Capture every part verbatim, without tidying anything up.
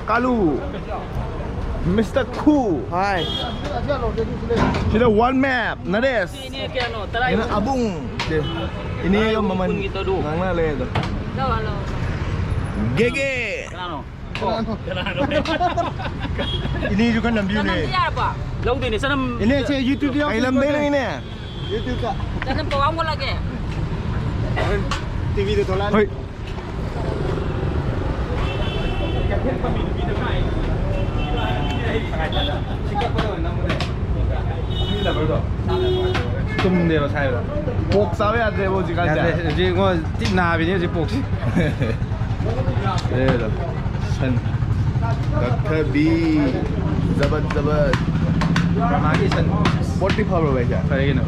ꯀꯥꯂꯨ, mister ꯈꯨ꯫ ꯍꯥꯏ꯫ ꯁꯤꯗ one map ꯅꯔꯦꯁ꯫ ꯁꯤꯅꯦ ꯀꯌꯥꯅꯣ? ꯇꯔꯥ꯫ ꯁꯤꯅ ꯑꯕꯨꯡ꯫ ꯁꯦ, ꯏꯅꯦꯒ ꯃꯃꯜ ꯀꯨꯟꯒꯤ ꯇꯔꯨꯛ꯫ ꯉꯥꯡꯅ ꯂꯩ ꯑꯗꯣ꯫ ꯂꯧꯔꯣ, ꯂꯧꯔꯣ꯫ ꯒꯦꯒꯦ꯫ ꯀꯅꯥꯅꯣ? ꯀꯅꯥꯅꯣ? ꯏꯅꯦꯁꯨ ꯈꯔ ꯅꯝꯕꯤꯌꯨꯅꯦ꯫ ꯆꯅꯝꯗꯤ ꯌꯥꯔꯕꯣ? ꯂꯧꯗꯣꯏꯅꯦ, ꯆꯅꯝ꯫ ꯏꯅꯦ, ꯁꯦ YouTube ꯌꯥꯎ-, ꯀꯩ ꯂꯝꯗꯩꯅꯣ, ꯏꯅꯦ? YouTube-ꯇ꯫ ꯆꯅꯝ ꯄꯋꯥ ꯑꯃ ꯑꯣꯜꯂꯒꯦ꯫ ꯍꯣꯔꯦꯟ ꯇꯤꯚꯤꯗ ꯊꯣꯛꯂꯛꯑꯅꯤ꯫ ꯍꯣꯏ꯫ ꯇꯨꯝꯗꯦꯕ ꯁꯥꯏꯕꯗ꯫ ꯄꯣꯛ ꯆꯥꯕ ꯌꯥꯗ꯭ꯔꯦꯕ ꯍꯧꯖꯤꯛꯀꯥꯟꯁꯦ꯫ ꯌꯥꯗ꯭ꯔꯦ꯫ ꯍꯧꯖꯤꯛ ꯉꯣ ꯊꯤ ꯅꯥꯕꯤꯅꯤ ꯍꯧꯖꯤꯛ ꯄꯣꯛꯁꯤ꯫ ꯑꯦ, ꯁꯟ꯫ ꯀꯛꯊꯕꯤ꯫ ꯖꯕꯠ ꯖꯕꯠ꯫ ꯃꯥꯒꯤ ꯁꯟ꯫ ꯄꯣꯠꯇꯤ ꯐꯕ꯭ꯔꯣ ꯚꯥꯏꯁꯦ? ꯐꯔꯦ ꯀꯩꯅꯣ꯫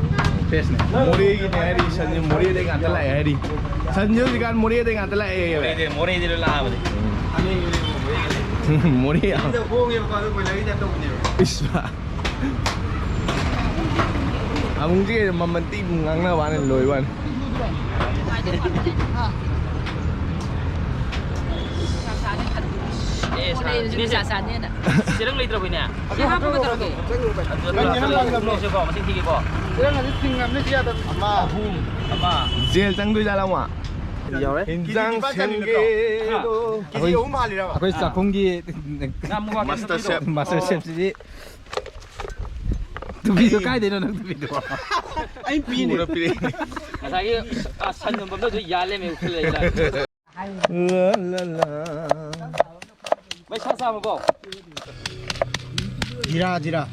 ꯐ꯭ꯔꯦꯁꯅꯦ꯫ ꯃꯣꯔꯦꯒꯤꯅꯦ ꯍꯥꯏꯔꯤ, ꯁꯟꯁꯦ ꯃꯣꯔꯦꯗꯩ ꯉꯥꯛꯇ ꯂꯥꯛꯑꯦ ꯍꯥꯏꯔꯤ꯫ ꯁꯟꯁꯦ ꯍꯧꯖꯤꯛꯀꯥꯟ ꯃꯣꯔꯦꯗꯩ ꯉꯥꯛꯇ ꯂꯥꯛꯑꯦ꯫ ꯃꯣꯔꯦꯗꯩ, ꯃꯣꯔꯦꯗꯩ ꯂꯣꯏ ꯂꯥꯛꯑꯕꯅꯦ꯫ ꯎꯝ꯫ ꯃꯣꯔꯦ꯫ ꯁꯤꯗ ꯍꯣꯡꯉꯦꯕꯀꯣ, ꯑꯗꯨ ꯕꯣꯏꯂꯔꯒꯤ ꯇꯥꯏꯞ ꯇꯧꯕꯅꯦꯕ꯫ ꯏꯁ꯫ ꯑꯃꯨꯛꯁꯤ ꯃꯃꯜ ꯇꯤ ꯉꯥꯡꯅꯕ ꯋꯥꯅꯤ, ꯂꯣꯏꯕ ꯋꯥꯅꯤ꯫ ꯑꯦ, ꯁꯥ-, ꯁꯥ-, ꯁꯥꯅꯦꯅ꯫ ꯆꯦꯔꯪ ꯂꯩꯇ꯭ꯔꯕꯣ, ꯏꯅꯦ? ꯁꯤ ꯍꯥꯞꯄꯒ ꯇꯧꯔꯒꯦ꯫ ꯑꯗꯨ ꯅꯪ ꯆꯦꯔꯪ ꯐꯪꯗꯕ꯭ꯔꯣ? ꯁꯦꯀꯣ, ꯃꯁꯤꯡ ꯊꯤꯒꯦꯀꯣ꯫ ꯆꯦꯔꯪ ꯑꯗꯨ ꯊꯤꯡꯉꯝꯅꯤ, ꯁꯤ ꯌꯥꯗꯕ꯫ ꯑꯃ, ꯑꯍꯨꯝ, ꯑꯃ꯫ ꯖꯦꯜ ꯆꯪꯗꯣꯏ ꯖꯥꯠꯂ ꯑꯃ? ꯌꯥꯎꯔꯦ꯫ ꯏꯟꯖꯥꯡ ꯀꯦꯖꯤ ꯅꯤꯄꯥꯟ ꯆꯥꯝꯃ ꯅꯠꯇ꯭ꯔꯣ? ꯁꯦꯝꯒꯦꯗꯣ꯫ ꯀꯦꯖꯤ ꯑꯩꯈꯣꯏ, ꯑꯍꯨꯝ ꯍꯥꯜꯂꯤꯔꯕ? ꯑꯩꯈꯣꯏ ꯑꯥ꯫ ꯆꯥꯛꯈꯨꯝꯒꯤ ꯉꯥ ꯃꯨꯛꯕꯥꯡ ꯃꯥꯁꯇꯔ ꯁꯦꯝꯕꯗꯣ꯫ ꯁꯦꯐ꯫ ꯃꯥꯁꯇꯔ ꯁꯦꯐꯁꯤꯗꯤ꯫ ꯇꯨꯄꯤꯗꯣ ꯀꯥꯏꯗꯩꯅꯣ ꯅꯪ ꯇꯨꯄꯤꯗꯣ? ꯑꯩ ꯄꯤꯅꯦ꯫ ꯄꯨꯔ ꯄꯤꯔꯛꯏꯅꯦ꯫ ꯉꯁꯥꯏꯒꯤ, ꯑ, ꯁꯟ ꯌꯣꯟꯐꯝꯗꯣ ꯑꯗꯨ ꯌꯥꯜꯂꯦꯃꯦ, ꯎꯈ꯭ꯔꯨꯜ ꯂꯩꯔ꯫ ꯂꯥ, ꯂꯥ, ꯂꯥ꯫ ꯃꯩ ꯁꯥ ꯆꯥꯕꯀꯣ? ꯖꯤꯔꯥ, ꯖꯤꯔꯥ꯫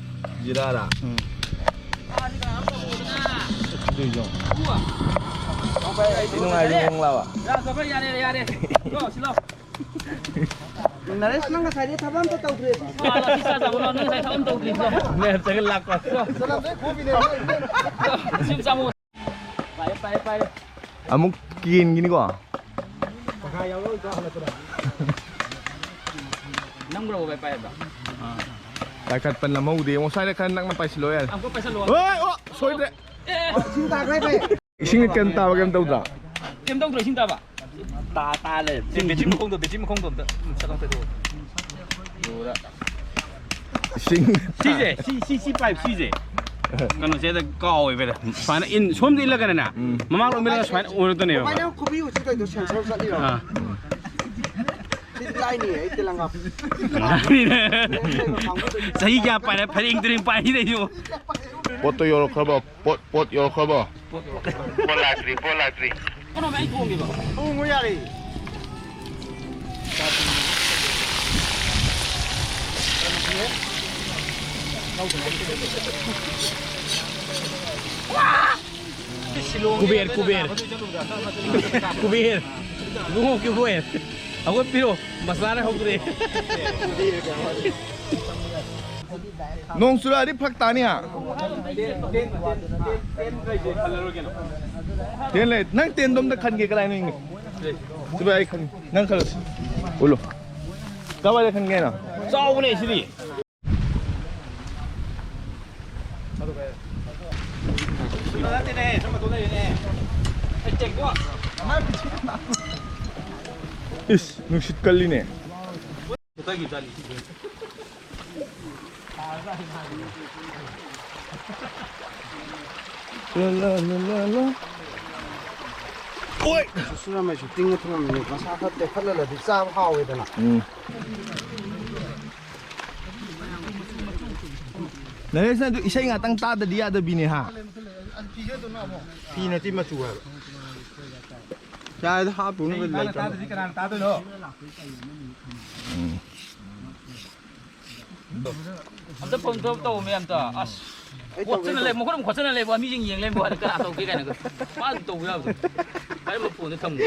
ꯖꯤꯔꯥꯔꯥ? ꯎꯝ꯫ ꯑꯗꯨꯏꯗꯣ꯫ ꯁꯤ ꯅꯨꯡꯉꯥꯏꯔꯤ ꯃꯑꯣꯡ ꯂꯥꯕ? ꯌꯥꯔꯦ, ꯌꯥꯔꯦ, ꯌꯥꯔꯦ꯫ ꯂꯥꯎ, ꯁꯤ ꯂꯥꯎ꯫ ꯅꯔꯦꯁ, ꯅꯪ ꯉꯁꯥꯏꯗꯩ ꯊꯕꯛ ꯑꯝꯇ ꯇꯧꯗ꯭ꯔꯦ꯫ ꯁꯤ ꯆꯥ ꯆꯥꯕ ꯂꯥꯎ, ꯅꯪ ꯉꯁꯥꯏ ꯊꯕꯛ ꯑꯝ ꯇꯧꯗ꯭ꯔꯤꯕꯣ? ꯃꯌꯥꯝ ꯆꯪꯁꯤꯜꯂꯛꯄ꯫ ꯆꯅꯝꯗꯩ ꯈꯣꯝꯃꯤꯅꯦ꯫ ꯁꯤ ꯆꯥꯃꯣ꯫ ꯄꯥꯏꯔꯦ, ꯄꯥꯏꯔꯦ, ꯄꯥꯏꯔꯦ꯫ ꯑꯃꯨꯛ ꯀꯦꯟꯈꯤꯅꯤꯀꯣ꯫ ꯅꯝꯈ꯭ꯔꯕꯣ ꯚꯥꯏ ꯄꯥꯏꯕ? ꯄꯥꯏꯈꯠꯄ ꯅꯝꯍꯧꯗꯦ꯫ ꯑꯃꯨꯛ ꯁ꯭ꯋꯥꯏꯗ ꯈꯔ ꯅꯛꯅ ꯄꯥꯏꯁꯤꯜꯂꯣ ꯌꯥꯔꯦ꯫ ꯑꯃꯨꯛꯀ ꯄꯥꯏꯁꯤꯜꯂꯣ꯫ ꯍꯣꯏ, ꯑꯣ, ꯁꯣꯏꯗ꯭ꯔꯦ꯫ ꯑꯦ꯫ ꯏꯁꯤꯡ ꯇꯥꯈ꯭ꯔꯦ ꯚꯥꯏ꯫ ꯏꯁꯤꯡ ꯀꯩꯝ ꯇꯥꯕ ꯀꯩꯝ ꯇꯧꯗ꯭ꯔꯣ? ꯀꯩꯝ ꯇꯧꯗ꯭ꯔꯣ ꯏꯁꯤꯡ ꯇꯥꯕ? ꯇꯥ, ꯇꯥ ꯂꯩ꯫ ꯁꯤ ꯕꯦꯇ꯭ꯔꯤ ꯃꯈꯣꯡꯗꯣ, ꯕꯦꯇ꯭ꯔꯤ ꯃꯈꯣꯡꯗꯣ ꯑꯝꯇ ꯁꯠ ꯑꯝꯇ ꯊꯣꯛꯑꯣ꯫ ꯏꯁꯤꯡ꯫ ꯁꯤꯁꯦ, ꯁꯤ, ꯁꯤ, ꯁꯤ ꯄꯥꯏꯞ ꯁꯤꯁꯦ꯫ ꯀꯩꯅꯣꯁꯦ, ꯑꯗ ꯀꯥꯎꯋꯦꯕ, ꯑꯗ꯫ ꯁꯨꯃꯥꯏꯅ ꯏꯟ, ꯁꯣꯝꯗ ꯏꯜꯂꯒꯅꯅꯦ, ꯎꯝ꯫ ꯃꯃꯥꯡꯂꯣꯝꯗ ꯏꯜꯂꯒ ꯁꯨꯃꯥꯏꯅ ꯑꯣꯏꯔꯛꯇꯣꯏꯅꯦꯕ꯫ ꯀꯃꯥꯏꯅ ꯈꯨꯕꯤ ꯎꯆꯤ ꯇꯧꯔꯤꯗꯣ? ꯁꯦꯟꯁꯔ ꯆꯠꯂꯤꯔꯣ? ꯑꯥ꯫ ꯁꯤꯗꯤ ꯂꯥꯏꯅꯤ, ꯑꯩ ꯇꯦꯂꯪꯒꯥ꯫ ꯆꯍꯤ ꯀꯌꯥ ꯄꯥꯏꯔꯦ, ꯐꯔꯦꯡ ꯇꯨꯔꯦꯡ ꯄꯥꯏꯔꯤꯗꯩꯁꯤꯕꯨ꯫ ꯄꯣꯠꯇꯣ ꯌꯧꯔꯛꯈ꯭ꯔꯕꯣ? ꯄꯣꯠ, ꯄꯣꯠ ꯌꯧꯔꯛꯈ꯭ꯔꯕꯣ? ꯄꯣꯠ ꯂꯥꯛꯇ꯭ꯔꯤ, ꯄꯣꯠ ꯂꯥꯛꯇ꯭ꯔꯤ꯫ ꯀꯩꯅꯣ, ꯑꯩ ꯊꯣꯡꯒꯦꯕ꯫ ꯊꯣꯡꯉꯨ ꯌꯥꯔꯦ꯫ ꯀꯨꯕꯦꯔ, ꯀꯨꯕꯦꯔ꯫ ꯀꯨꯕꯦꯔ꯫ ꯂꯨꯍꯣꯡ ꯀꯨꯕꯦꯔ꯫ ꯍꯧꯒꯠꯄꯤꯔꯣ꯫ ꯃꯁꯂꯥꯅ ꯍꯧꯗ꯭ꯔꯦ꯫ ꯅꯣꯡ ꯆꯨꯔꯛꯑꯗꯤ ꯐꯔꯛ ꯇꯥꯅꯤ ꯍꯥ꯫ ꯇꯦꯟ ꯂꯩ꯫ ꯅꯪ ꯇꯦꯟꯗꯣ ꯑꯝꯇ ꯈꯟꯒꯦ, ꯀꯗꯥꯏꯅꯣ ꯌꯦꯡꯒꯦ꯫ ꯁꯤꯕꯥꯏ, ꯑꯩ ꯈꯟꯒꯦ꯫ ꯅꯪ ꯈꯜꯂꯣ꯫ ꯎꯠꯂꯣ꯫ ꯀꯋꯥꯏꯗ ꯈꯟꯒꯦ ꯍꯥꯏꯅꯣ? ꯆꯥꯎꯕꯅꯦ ꯁꯤꯗꯤ꯫ ꯏꯁ, ꯅꯨꯡꯁꯤꯠ ꯀꯜꯂꯤꯅꯦ꯫ ꯂ, ꯂ, ꯂ, ꯂ, ꯂ꯫ ꯑꯣꯏ! ꯁꯨꯔꯝꯃꯦ, ꯁꯨ ꯇꯤꯡꯉ ꯊꯝꯃꯝꯃꯤꯅꯦ꯫ ꯃꯁꯥ ꯈꯔ ꯇꯦꯛꯈꯠꯍꯜꯂꯗꯤ ꯆꯥꯕ ꯍꯥꯎꯋꯦꯗꯅ꯫ ꯎꯝ꯫ ꯅꯔꯦꯁꯅ ꯑꯗꯨ ꯏꯁꯩ ꯉꯥꯛꯇꯪ ꯇꯥꯗꯗꯤ ꯌꯥꯗꯕꯤꯅꯦ ꯍꯥ? ꯐꯤ ꯅꯠꯇꯦ, ꯃꯆꯨ ꯍꯥꯏꯕ꯫ ꯌꯥꯔꯦꯗ, ꯍꯥꯞꯄꯨꯅꯕ ꯂꯩꯇ꯭ꯔꯕ꯫ ꯇꯥꯗ꯭ꯔꯗꯤ ꯀꯅꯥꯅ ꯇꯥꯗꯣꯏꯅꯣ? ꯎꯝ꯫ ꯑꯝꯇ ꯐꯣꯟ ꯇꯧ, ꯇꯧ, ꯃꯌꯥꯝ ꯑꯝꯇ꯫ ꯑꯁ꯫ ꯑꯩ ꯈꯣꯠꯆꯅ ꯇꯧꯒꯦ꯫ ꯂꯩ, ꯃꯈꯨꯠ ꯑꯃ ꯈꯣꯠꯆꯅ ꯂꯩꯕ, ꯃꯤꯁꯤꯡ ꯌꯦꯡ ꯂꯩꯕ ꯋꯥꯅꯤ, ꯀꯅꯥ ꯇꯧꯒꯦ ꯀꯥꯏꯅ꯫ ꯃꯥ ꯑꯗꯨꯝ ꯇꯧꯕ ꯌꯥꯕꯗꯣ꯫ ꯄꯥꯏꯔꯝꯕ ꯐꯣꯟꯗꯣ ꯊꯝꯃꯣ꯫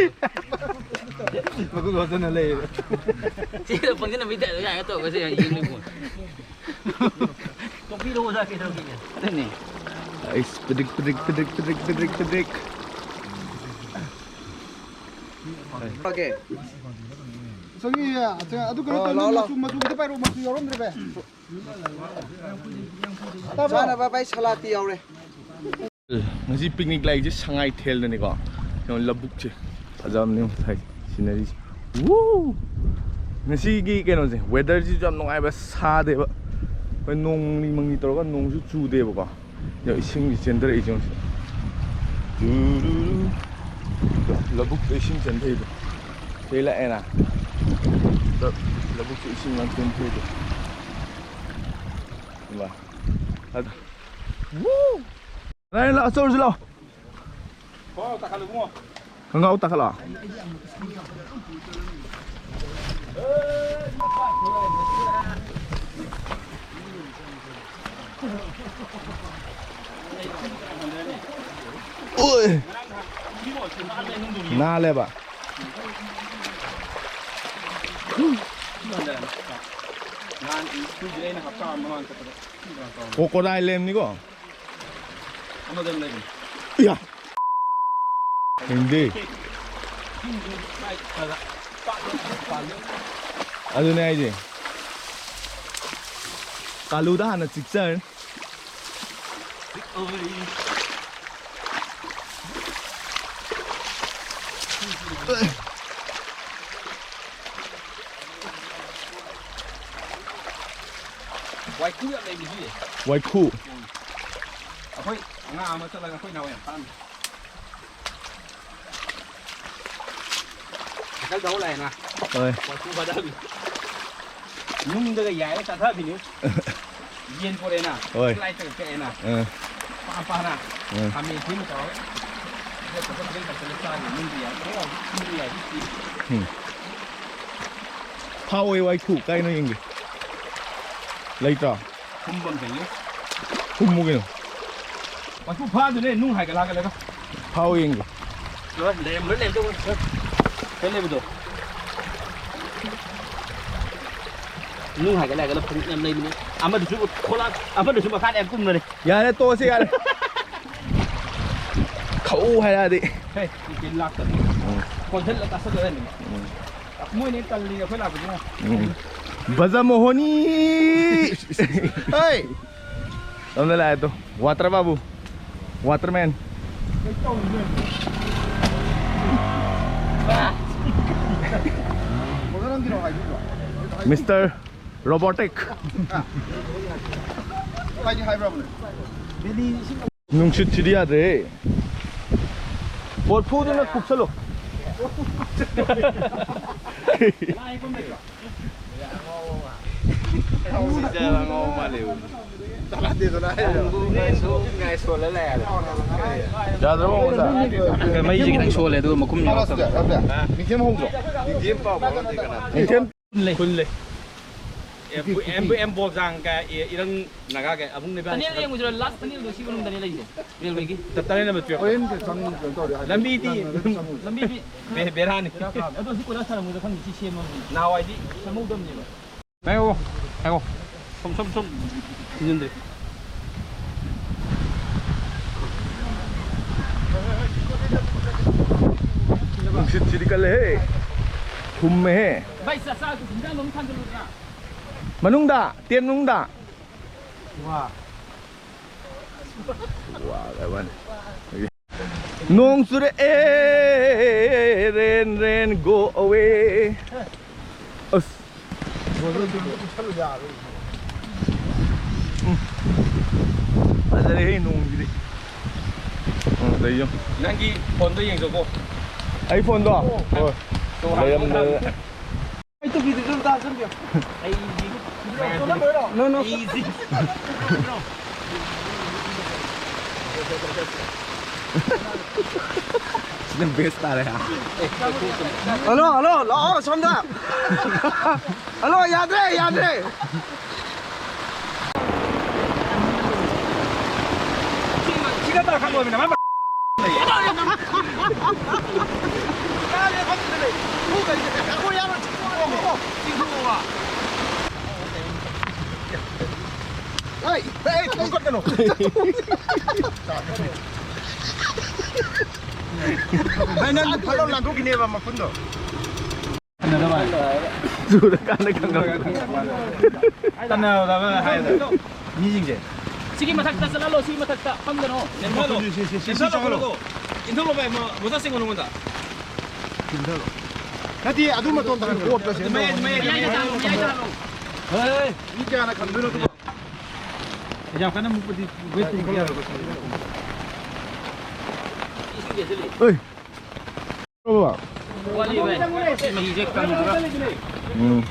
ꯃꯈꯨꯠ ꯈꯣꯠꯆꯅ ꯂꯩꯌꯦꯕ꯫ ꯁꯤꯗ ꯐꯪꯁꯟ ꯅꯨꯃꯤꯠ ꯇꯥꯏꯗ ꯀꯥꯏꯅ ꯇꯧꯔꯒ ꯁꯤ ꯌꯦꯡ ꯂꯩꯕ ꯋꯥꯅꯤ꯫ ꯇꯣꯛꯄꯤꯔꯣ ꯑꯣꯖꯥ, ꯀꯩꯗꯧꯔꯒꯦ? ꯑꯗꯨꯅꯦ꯫ ꯑꯩꯁ, ꯄꯤꯗ꯭ꯔꯤꯛ, ꯄꯤꯗ꯭ꯔꯤꯛ, ꯄꯤꯗ꯭ꯔꯤꯛ꯫ ꯑꯣꯀꯦ꯫ ꯆꯪꯉꯤ, ꯑꯗꯨ ꯀꯩꯅꯣ ꯑꯣ, ꯇꯧ, ꯂꯥꯎ, ꯂꯥꯎ꯫ ꯃꯆꯨ, ꯃꯆꯨ ꯈꯤꯇ ꯄꯥꯏꯔꯛꯑꯣ, ꯃꯆꯨ ꯌꯥꯎꯔꯝꯗ꯭ꯔꯦ ꯚꯥꯏ꯫ ꯇꯥꯕ꯭ꯔꯣ? ꯆꯥꯅꯕ ꯚꯥꯏ ꯁꯂꯥꯠꯇꯤ ꯌꯥꯎꯔꯦ꯫ ꯉꯁꯤ ꯄꯤꯛꯅꯤꯛ ꯂꯥꯛꯏꯁꯦ ꯁꯉꯥꯏꯊꯦꯜꯗꯅꯤꯀꯣ꯫ ꯌꯦꯡꯉꯣ ꯂꯧꯕꯨꯛꯁꯦ꯫ ꯐꯖꯕꯅꯦ ꯉꯁꯥꯏ ꯁꯤꯅꯔꯤꯁꯦ꯫ ꯋꯨ! ꯉꯁꯤꯒꯤ ꯀꯩꯅꯣꯁꯦ, weatherꯁꯤꯁꯨ ꯌꯥꯝ ꯅꯨꯡꯉꯥꯏꯕ, ꯁꯥꯗꯦꯕ꯫ ꯑꯩꯈꯣꯏ ꯅꯣꯡ ꯃꯪꯂꯤ ꯃꯪꯂꯤ ꯇꯧꯔꯒ ꯅꯣꯡꯁꯨ ꯆꯨꯗꯦꯕꯀꯣ꯫ ꯌꯦꯡꯉꯣ, ꯏꯁꯤꯡꯁꯤ ꯆꯦꯟꯊꯔꯛꯏꯁꯦ ꯌꯦꯡꯉꯣ ꯁꯤꯗ꯫ ꯖꯨꯔꯨꯔꯨ꯫ ꯂꯧꯕꯨꯛꯇ ꯏꯁꯤꯡ ꯆꯦꯟꯊꯩꯗꯣ꯫ ꯁꯤ ꯂꯥꯛꯑꯦꯅ꯫ ꯂꯧꯕꯨꯛꯇ ꯏꯁꯤꯡ ꯌꯥꯝ ꯆꯦꯟꯊꯩꯗꯣ꯫ ꯏꯃꯥ꯫ ꯑꯗ꯫ ꯋꯨ! ꯂꯥꯛꯑꯣ, ꯂꯥꯛꯑꯣ, ꯆꯠꯂꯨꯁꯤ ꯂꯥꯛꯑꯣ꯫ ꯈꯣꯡꯒ꯭ꯔꯥꯎ ꯇꯥꯈꯠꯂꯣ ꯏꯕꯨꯡꯉꯣ꯫ ꯈꯣꯡꯒ꯭ꯔꯥꯎ ꯇꯥꯈꯠꯂꯣ꯫ ꯑꯣꯏ꯫ ꯅꯥꯜꯂꯦꯕ꯫ ꯅꯍꯥꯟ ꯁ꯭ꯀꯨꯜꯒꯤ ꯑꯩꯅ ꯍꯞꯇꯥ ꯑꯃ ꯃꯃꯥꯡ ꯆꯠꯄꯗ꯫ Crocodile ꯂꯩꯔꯝꯅꯤꯀꯣ? ꯑꯃꯗ ꯂꯩꯕꯅꯤ꯫ ꯏꯌꯥ! ꯈꯪꯗꯦ꯫ ꯑꯗꯨꯅꯦ ꯍꯥꯏꯁꯦ꯫ ꯀꯥꯂꯨꯗ ꯍꯥꯟꯅ ꯆꯤꯛꯆꯔꯅꯤ꯫ ꯋꯥꯏꯈꯨ ꯌꯥꯝ ꯂꯩꯕꯅꯤ꯫ ꯋꯥꯏꯈꯨ꯫ ꯎꯝ꯫ ꯑꯩꯈꯣꯏ ꯑꯉꯥꯡ ꯑꯃ ꯆꯠꯂꯒ ꯑꯩꯈꯣꯏ ꯅꯥꯎ ꯌꯥꯝ ꯐꯥꯔꯝꯃꯤ꯫ ꯁꯥꯏꯀꯜ ꯊꯧ ꯂꯥꯛꯑꯦꯅ꯫ ꯍꯣꯏ꯫ ꯋꯥꯏꯈꯨ ꯐꯥꯗꯕꯤ꯫ ꯅꯨꯡꯗꯒ ꯌꯥꯏꯔ ꯆꯥꯊꯕꯤꯅꯤ꯫ ꯌꯦꯟ ꯄꯣꯔꯛꯑꯦꯅ꯫ ꯍꯣꯏ꯫ Flightꯇꯒ ꯀꯛꯑꯦꯅ꯫ ꯑꯥ꯫ ꯄꯥ ꯄꯥꯅ꯫ ꯑꯥ꯫ ꯈꯥꯃꯦꯟ ꯑꯁꯤꯟꯕ ꯇꯧꯔꯒ꯫ ꯏꯁꯤꯡꯗ ꯌꯥꯏꯔ ꯆꯥꯔꯤ꯫ ꯅꯨꯡꯗ ꯌꯥꯏꯔ꯫ ꯎꯝ꯫ ꯐꯥꯎꯋꯦ ꯋꯥꯏꯈꯨ꯫ ꯀꯥꯏꯅꯣ ꯌꯦꯡꯒꯦ꯫ ꯂꯩꯇ꯭ꯔꯣ? ꯈꯨꯝꯕꯝ ꯆꯪꯉꯦ꯫ ꯈꯨꯝꯃꯨ ꯀꯩꯅꯣ꯫ ꯃꯇꯨ ꯐꯥꯗꯨꯅꯦ, ꯅꯨꯡ ꯍꯥꯏꯒꯠꯂ ꯍꯥꯏꯒꯠꯂꯒ꯫ ꯐꯥꯎ ꯌꯦꯡꯒꯦ꯫ ꯂꯣꯏ, ꯂꯩꯔꯝꯕ꯭ꯔꯥ ꯂꯩꯔꯝꯗꯕ꯭ꯔꯥ? ꯀꯩ ꯂꯩꯕꯗꯣ? ꯅꯨꯡ ꯍꯥꯏꯒꯠꯂ ꯍꯥꯏꯒꯠꯂ ꯐꯨꯝ ꯌꯥꯝ ꯂꯩꯕꯅꯦ꯫ ꯑꯃꯗꯨꯁꯨ ꯈꯣꯂꯥ-, ꯑꯃꯗꯨꯁꯨ ꯃꯈꯥꯗ ꯌꯥꯝ ꯀꯨꯝꯕꯅꯦ꯫ ꯌꯥꯔꯦ, ꯇꯣꯛꯑꯁꯤ, ꯌꯥꯔꯦ꯫ ꯈꯧ ꯍꯥꯏꯔꯛꯑꯗꯤ꯫ ꯍꯦ, ꯏꯟꯖꯤꯟ ꯂꯥꯛꯇꯕꯅꯤ꯫ ꯎꯝ꯫ ꯀꯣꯟꯁꯤꯜꯂ ꯇꯥꯁꯜꯂ ꯂꯩꯔꯝꯃꯤꯅꯦ꯫ ꯎꯝ꯫ ꯃꯣꯏꯅ ꯍꯦꯛ ꯇꯜꯂꯤ ꯑꯩꯈꯣꯏ ꯂꯥꯛꯄꯁꯤꯅ꯫ ꯎꯝ꯫ ꯕꯖꯃꯣꯍꯣꯅꯤ! ꯍꯩ! ꯁꯣꯝꯗ ꯂꯥꯛꯑꯦ ꯇꯣ꯫ Water ꯕꯥꯕꯨ꯫ Waterman꯫ ꯀꯩ ꯇꯧꯔꯤꯅꯣ? Mister robotic. ꯅꯨꯡꯁꯤꯠꯁꯤꯗꯤ ꯌꯥꯗ꯭ꯔꯦ꯫ ꯀꯣꯔꯐꯨꯗꯨꯅ ꯀꯨꯞꯁꯜꯂꯣ꯫ ꯌꯥꯗ꯭ꯔꯕꯣ, ꯑꯣꯖꯥ? ꯃꯩꯁꯦ ꯈꯤꯇꯪ ꯁꯣꯜꯂꯦ, ꯑꯗꯨꯒ ꯃꯈꯨꯝ ꯌꯥꯎꯔꯛꯇꯕ꯫ ꯅꯤꯡꯊꯦꯝ ꯈꯨꯜꯂꯦ꯫ ꯑꯦꯝ, ꯑꯦꯝ, ꯑꯦꯝ ꯕꯣꯜꯖꯥꯡꯒ, ꯑꯦ, ꯏꯔꯪ ꯅꯥꯒꯥꯒ ꯑꯕꯨꯡ ꯅꯤꯕꯥꯅꯤ ꯇꯅꯦꯜ ꯌꯦꯡꯉꯨꯁꯤꯔꯣ? ꯂꯥꯁ ꯇꯅꯦꯜꯗꯣ ꯁꯤ ꯃꯅꯨꯡꯗꯅꯦ ꯂꯩꯁꯦ, ꯔꯦꯜꯋꯦꯒꯤ꯫ ꯇ-, ꯇꯅꯦꯜ ꯅꯝꯕꯔ ꯇꯨꯌꯦꯜꯐ꯫ ꯂꯝꯕꯤꯗꯤ ꯂꯝꯕꯤꯗꯤ ꯕꯦ-, ꯕꯦꯔꯥꯅꯤ꯫ ꯑꯗꯣ ꯁꯤ ꯀꯣꯏꯂꯥꯁ ꯊꯥꯔꯝꯒꯗ꯭ꯔꯥ ꯈꯪꯗꯦ, ꯁꯤ ꯁꯦꯝꯃꯕꯅꯤ꯫ ꯅꯍꯥꯟꯋꯥꯏꯗꯤ ꯁꯦꯝꯍꯧꯗꯕꯅꯦꯕ꯫ ꯉꯥꯏꯈꯣ, ꯉꯥꯏꯈꯣ꯫ ꯁꯨꯝ, ꯁꯨꯝ, ꯁꯨꯝ ꯊꯤꯟꯖꯤꯟꯗꯦ꯫ ꯅꯨꯡꯁꯤꯠꯁꯤꯗꯤ ꯀꯜꯂꯦꯍꯦ꯫ ꯍꯨꯝꯃꯦꯍꯦ꯫ ꯚꯥꯏ, ꯆꯥ-, ꯆꯥ-, ꯍꯤꯟꯖꯥꯡꯗꯣ ꯑꯃꯨꯛ ꯊꯥꯡꯖꯜꯂꯨꯗꯅ꯫ ꯃꯅꯨꯡꯗ, ꯇꯦꯟ ꯃꯅꯨꯡꯗ꯫ ꯋꯥ꯫ ꯋꯥ, ꯀꯩ ꯋꯥꯅꯤ? ꯅꯣꯡ ꯆꯨꯔꯛꯑꯦ, rain, rain, go away. ꯑꯁ꯫ ꯎꯝ꯫ ꯐꯖꯔꯦꯍꯦ ꯅꯣꯡꯁꯤꯗꯤ꯫ ꯎꯝ, ꯂꯩꯌꯣ꯫ ꯅꯪꯒꯤ ꯐꯣꯟꯗꯣ ꯌꯦꯡꯖꯧꯀꯣ꯫ ꯑꯩ ꯐꯣꯟꯗꯣ? ꯍꯣꯏ꯫ ꯇꯣꯉꯥꯟꯕ ꯂꯩꯔꯝꯗ꯭ꯔꯦ꯫ ꯑꯩ ꯇꯨꯄꯤꯗꯨꯁꯨ ꯑꯝꯇ ꯍꯥꯞꯆꯤꯟꯕꯤꯌꯨ꯫ ꯑꯩꯗꯤ ꯅꯣ, ꯅꯣ꯫ ꯁꯤꯅ best ꯇꯥꯔꯦ, ꯍꯥ? ꯍꯜꯂꯣ, ꯍꯜꯂꯣ, ꯂꯥꯛꯑꯣ ꯁꯣꯝꯗ꯫ ꯍꯜꯂꯣ, ꯌꯥꯗ꯭ꯔꯦ, ꯌꯥꯗ꯭ꯔꯦ꯫ ꯁꯤꯒ ꯇꯥꯈꯠꯂꯣꯃꯤꯅ ꯃꯥ ꯅꯪ ꯐꯠ ꯂꯥꯎ ꯂꯥꯟꯊꯣꯛꯈꯤꯅꯦꯕ ꯃꯈꯨꯟꯗꯣ꯫ ꯆꯨꯔꯀꯥꯟꯗ ꯈꯪꯉꯛꯄ꯫ ꯇꯟꯅꯕ ꯍꯥꯏꯗꯣ꯫ ꯃꯤꯁꯤꯡꯁꯦ꯫ ꯁꯤꯒꯤ ꯃꯊꯛꯇ ꯆꯠꯍꯜꯂꯣ, ꯁꯤꯒꯤ ꯃꯊꯛꯇ ꯐꯝꯒꯅꯣ꯫ ꯅꯦꯝꯊꯍꯜꯂꯣ꯫ ꯁꯤ, ꯁꯤ, ꯁꯤ, ꯁꯤ, ꯅꯦꯝꯊꯍꯜꯂꯣ, ꯁꯤ, ꯁꯤ, ꯈꯨꯠꯇꯣ꯫ ꯏꯟꯊꯣꯛꯂꯣ ꯚꯥꯏ, ꯃꯣ-, ꯃꯣꯖꯥ ꯆꯤꯡꯉꯣ ꯅꯉꯣꯟꯗ꯫ ꯏꯟꯊꯣꯛꯂꯣ꯫ ꯅꯠꯇꯦ, ꯑꯗꯨ ꯃꯇꯣꯟꯗ ꯍꯥꯟꯅ ꯀꯣꯠꯄꯁꯦ꯫ ꯃꯤ ꯀꯌꯥꯅ ꯈꯟꯗꯣꯏꯅꯣ ꯑꯗꯨꯕꯣ? ꯌꯥꯝ ꯀꯟꯅ ꯃꯨꯛꯄꯗꯤ ꯋꯦꯠ ꯇꯨ ꯀꯌꯥ? ꯍꯣꯏ꯫ ꯋꯥꯠꯂꯤ ꯚꯥꯏ꯫ ꯁꯤ ꯃꯍꯤꯁꯦ ꯀꯪꯉꯒ꯫ ꯎꯝ꯫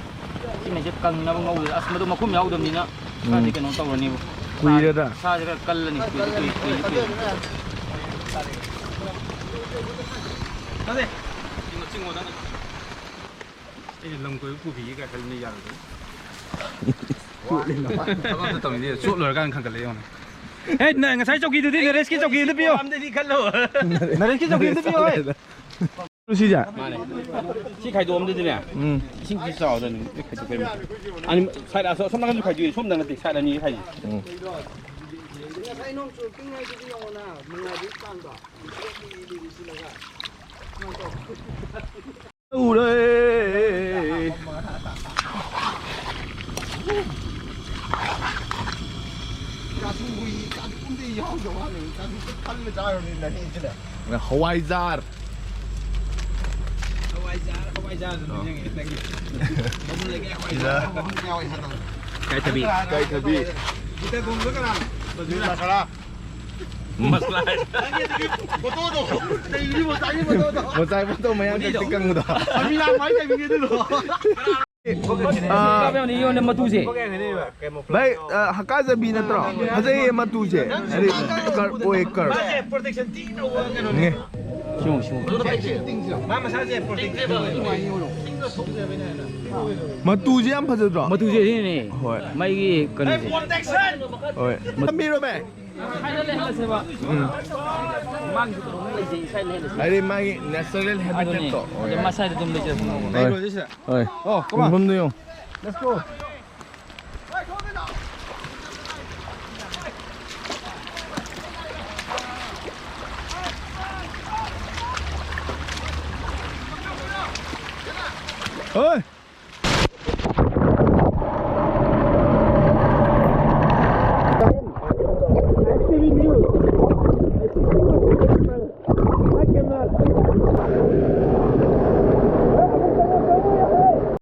ꯁꯤ ꯃꯍꯤꯁꯦ ꯀꯪꯅꯕ ꯉꯧꯗꯣꯏ꯫ ꯑꯁ, ꯃꯗꯨ ꯃꯈꯨꯝ ꯌꯥꯎꯗꯕꯅꯤꯅ ꯈꯔꯗꯤ ꯎꯝ꯫ ꯀꯩꯅꯣ ꯇꯧꯔꯅꯤꯕ꯫ ꯀꯨꯏꯔꯦꯗ꯫ ꯁꯥꯁꯦ ꯈꯔ ꯀꯜꯂꯅꯤ꯫ ꯀꯨꯏꯔꯦ, ꯀꯨꯏꯔꯦ, ꯀꯨꯏꯔꯦ, ꯀꯨꯏꯔꯦ꯫ ꯑꯩꯅ ꯂꯝ ꯀꯣꯏꯕ ꯄꯨꯕꯤꯒꯦ ꯀꯥꯏ ꯈꯜꯂꯤ ꯌꯥꯔꯣꯏꯗꯣꯏ꯫ ꯊꯕꯛ ꯑꯝꯇ ꯇꯧꯅꯤꯡꯗꯦ꯫ ꯆꯣꯠ ꯂꯣꯏꯔꯀꯥꯟꯗ ꯈꯟꯒꯠꯂꯦ ꯌꯦꯡꯉꯣ꯫ ꯍꯦ, ꯅ-, ꯉꯁꯥꯏ ꯆꯧꯀꯤꯗꯨꯗꯤ ꯅꯔꯦꯁꯀꯤ ꯆꯧꯀꯤ ꯑꯝꯇ ꯄꯤꯌꯣ꯫ ꯑꯝꯗꯗꯤ ꯈꯜꯂꯣ꯫ ꯅꯔꯦꯁꯀꯤ ꯆꯧꯀꯤ ꯑꯝꯇ ꯄꯤꯌꯣ, ꯍꯦ꯫ ꯁꯤꯁꯦ? ꯃꯥꯅꯦ꯫ ꯁꯤ ꯈꯥꯏꯗꯣꯛꯑꯝꯗꯗꯤꯅꯦ, ꯎꯝ꯫ ꯏꯁꯤꯡꯁꯤ ꯆꯥꯎꯗꯅ ꯂꯣꯏ ꯈꯥꯏꯗꯣꯛꯄꯩ꯫ ꯑꯅꯤ, ꯁꯥꯏꯠ ꯑꯁꯣ-, ꯑꯁꯣꯝ ꯅꯥꯀꯟꯁꯨ ꯈꯥꯏꯗꯣꯛꯏ, ꯁꯣꯝꯗ ꯅꯠꯇꯦ, ꯁꯥꯏꯠ ꯑꯅꯤ ꯈꯥꯏꯗꯣꯛꯏ꯫ ꯎꯝ꯫ ꯉꯁꯥꯏ ꯅꯣꯡ ꯆꯨꯔꯛꯇ꯭ꯔꯤꯉꯩꯗꯨꯗꯤ ꯌꯦꯡꯉꯣꯅ, ꯅꯨꯡꯉꯥꯏꯕꯒꯤ ꯆꯥꯡꯗꯣ꯫ ꯎꯔꯦ꯫ ꯆꯥꯁꯨ ꯍꯨꯏ, ꯆꯥꯁꯨ ꯑꯝꯇ ꯌꯥꯎꯗꯕ ꯋꯥꯅꯤ꯫ ꯆꯥꯁꯨ ꯈꯜꯂ ꯆꯥꯔꯕꯅꯤ ꯅꯪꯒꯤꯁꯤꯅ꯫ ꯍꯋꯥꯏꯖꯥꯔ꯫ ꯍꯋꯥꯏꯖꯥꯔ, ꯍꯋꯥꯏꯖꯥꯔ ꯑꯗꯨꯝ ꯑꯣ꯫ ꯅꯤꯡꯁꯤꯡꯉꯦ ꯅꯪꯒꯤ꯫ ꯃꯃꯜ ꯂꯩꯒꯦ ꯍꯋꯥꯏꯖꯥꯔ꯫ ꯁꯤꯗ꯫ ꯏꯀꯥꯏꯊꯕꯤ꯫ ꯏꯀꯥꯏꯊꯕꯤ꯫ ꯒꯤꯇ ꯈꯣꯡꯕ ꯀꯅꯥꯅꯣ? ꯃꯁꯂꯥ꯫ ꯃꯁꯂꯥ ꯍꯥꯏ꯫ ꯅꯪꯒꯤ ꯑꯗꯨꯒꯤ ꯐꯣꯇꯣꯗꯣ꯫ ꯀꯩꯒꯤ ꯃꯣꯆꯥꯒꯤ ꯐꯣꯇꯣꯗꯣ? ꯃꯣꯆꯥꯒꯤ ꯐꯣꯇꯣ ꯃꯌꯥꯝ ꯀꯛꯇꯤ ꯀꯪꯕꯗꯣ꯫ ꯃꯤ ꯌꯥꯝ ꯍꯥꯏ ꯇꯥꯏꯃꯤꯡ ꯑꯗꯨꯗꯣ꯫ ꯑꯥ, ꯀꯥꯞꯄ ꯌꯥꯎꯅꯤ, ꯌꯣꯟꯅꯦ ꯃꯇꯨꯁꯦ꯫ ꯚꯥꯏ, ꯑ, ꯍꯛꯀꯥꯖꯕꯤ ꯅꯠꯇ꯭ꯔꯣ? ꯐꯖꯩꯌꯦ ꯃꯇꯨꯁꯦ꯫ ꯍꯥꯏꯗꯤ ꯀꯔ ꯑꯣꯏ ꯀꯔ꯫ ꯃꯥꯁꯦ ꯄ꯭ꯔꯣꯇꯦꯛꯁꯟ ꯊꯤ ꯇꯧꯕ ꯀꯩꯅꯣꯅꯦ꯫ ꯅꯦ꯫ ꯁꯤꯃꯨꯛ, ꯁꯤꯃꯨꯛ꯫ ꯃꯥ ꯃꯁꯥꯁꯦ ꯄ꯭ꯔꯣꯇꯦꯛꯁꯟ ꯇꯧꯕ ꯅꯨꯡꯉꯥꯏꯅꯤ꯫ ꯃꯇꯨꯁꯦ ꯌꯥꯝ ꯐꯖꯗ꯭ꯔꯣ? ꯃꯇꯨꯁꯦ ꯁꯤꯅꯦ꯫ ꯍꯣꯏ꯫ ꯃꯩꯒꯤ ꯀꯩꯅꯣꯁꯦ꯫ ꯄ꯭ꯔꯣꯇꯦꯛꯁꯟ! ꯍꯣꯏ꯫ ꯊꯝꯕꯤꯔꯣ, ꯚꯥꯏ꯫ ꯎꯝ꯫ ꯍꯥꯏꯗꯤ ꯃꯥꯒꯤ natural ꯑꯗꯨꯅꯦ꯫ habitatꯇꯣ ꯑꯗꯨ ꯑꯣꯏꯔꯦ꯫ ꯃꯁꯥꯏꯗ ꯑꯗꯨꯝ ꯂꯩꯖꯕꯅꯦ꯫ ꯍꯣꯏ꯫ ꯍꯣꯏ꯫ ꯑꯣ, come on꯫ ꯃꯐꯝꯗꯣ ꯌꯦꯡꯉꯣ꯫ Let's go꯫ ꯍꯣꯏ꯫